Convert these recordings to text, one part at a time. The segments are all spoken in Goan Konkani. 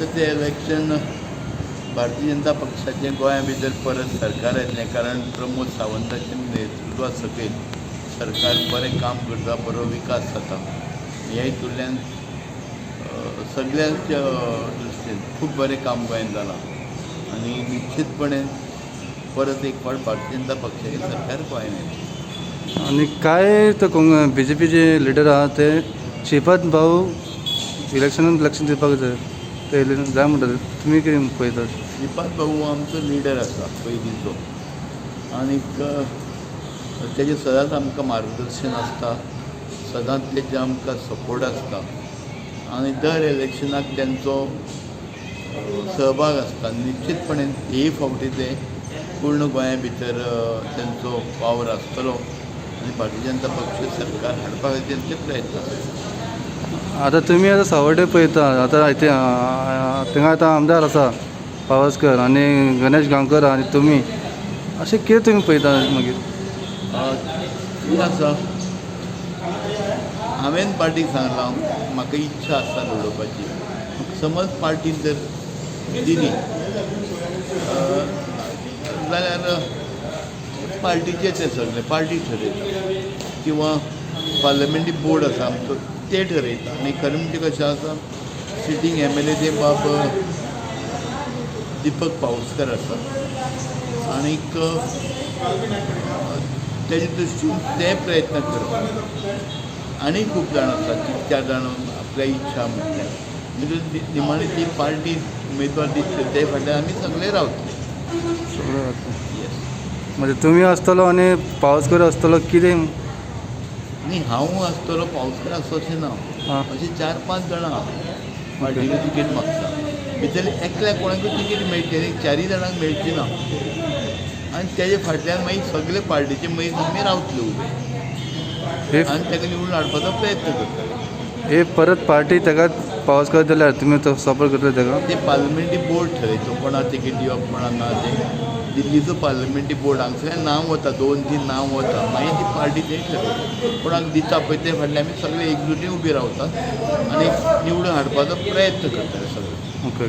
येता तें इलेक्शन भारतीय जनता पक्षाचें गोंया भितर परत सरकार येतलें, कारण प्रमोद सावंताच्या नेतृत्वा सकयल सरकार बरें काम करता, बरो विकास जाता. ह्या हितूंतल्यान सगळ्यांच्या दृश्टीन खूब बरें काम गोंयांत जालां आनी निश्चितपणे परत एक फावट भारतीय जनता पक्षाचें सरकार गोंयांत येतलें. आनी काय तो बीजेपीचे लिडर आहा ते श्रीपाद भाऊ इलेक्शनान लक्ष दिवपाक जाय, ते जाय म्हणटा, तुमी कितें पळयतात? श्रीपाद भाऊ आमचो लिडर आसा पयलींचो आनीक तेजें सदांच आमकां मार्गदर्शन आसता, सदांच तेजें आमकां सपोर्ट आसता आनी दर इलेक्शनाक तेंचो सहभाग आसता. निश्चितपणे हे फावटी ते पूर्ण गोंया भितर तेंचो वावर आसतलो आनी भारतीय जनता पक्ष सरकार हाडपा खातीर तेंचे प्रयत्न आसतले. आतां तुमी आतां सावर्डे पळयता, आतां थिंगा आतां आमदार आसा पावसकर आनी गणेश गांवकर आनी तुमी, अशें कितें तुमी पळयता मागीर? कितें आसा, हांवें पार्टीक सांगलां, म्हाका इच्छा आसा लडोवपाची. समज पार्टीन जर दिली जाल्यार पार्टीचें तें सगळें पार्टी ठरयता किंवा पार्लमेंटरी बोर्ड आसा आमचो, ते ठरयता. आनी खरें म्हणजे कशें आसा, सिटींग एमएलए ते बाब दिपक पावसकर आसा आनीक तेजे दृश्टीन ते प्रयत्न करता. आनी खूब जाण आसा, तीन चार जाण आपल्या इच्छा म्हटल्यार, म्हणजे निमाणी ती पार्टी उमेदवार दितले ते फाटल्यान आमी सगळे रावतले. सगळें जाता. येस. म्हणजे तुमी आसतलो आनी पावसकर आसतलो, कितें? न्ही, हांव आसतलो, पावसकर आसतो अशें ना. अशें चार पांच जाणां पार्टीक तिकेट मागता. भितरले एकल्या कोणाकूय तिकेट मेळटली आनी चारूय जाणांक मेळची ना आनी तेजे फाटल्यान मागीर सगळे पार्टीचे मनीस आमी रावतले उबे हे आनी ताका निवडून हाडपाचो प्रयत्न करतले. हे परत पार्टी ताका पावसकर दिल्यार तुमी तो सपोर्ट करतले ताका? ते पार्लमेंटरी बोर्ड ठरयतो कोणा तिकेट दिवप, कोणा ना तें. दिल्लीचो पार्लमेंटरी बोर्ड, हांगसरल्यान नांव वता, दोन तीन नांव वता, मागीर ती पार्टी ते ठरयता कोणाक दिता पळय. ते फाटल्यान आमी सगळे एकजुटीन उबी रावतात आनी निवडून हाडपाचो प्रयत्न करतले सगळे. ओके,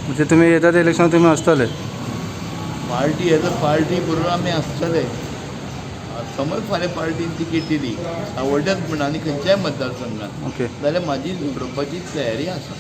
म्हणजे तुमी येता ते इलेक्शनाक तुमी आसतले? पार्टी एज अ पार्टी बरोबर आमी आसतले. समज फाल्यां पार्टीन तिकेट दिली सावड्ड्याच म्हणा आनी खंयच्याय मतदारसंघात जाल्यार म्हाजी लडोवपाची तयारी आसा.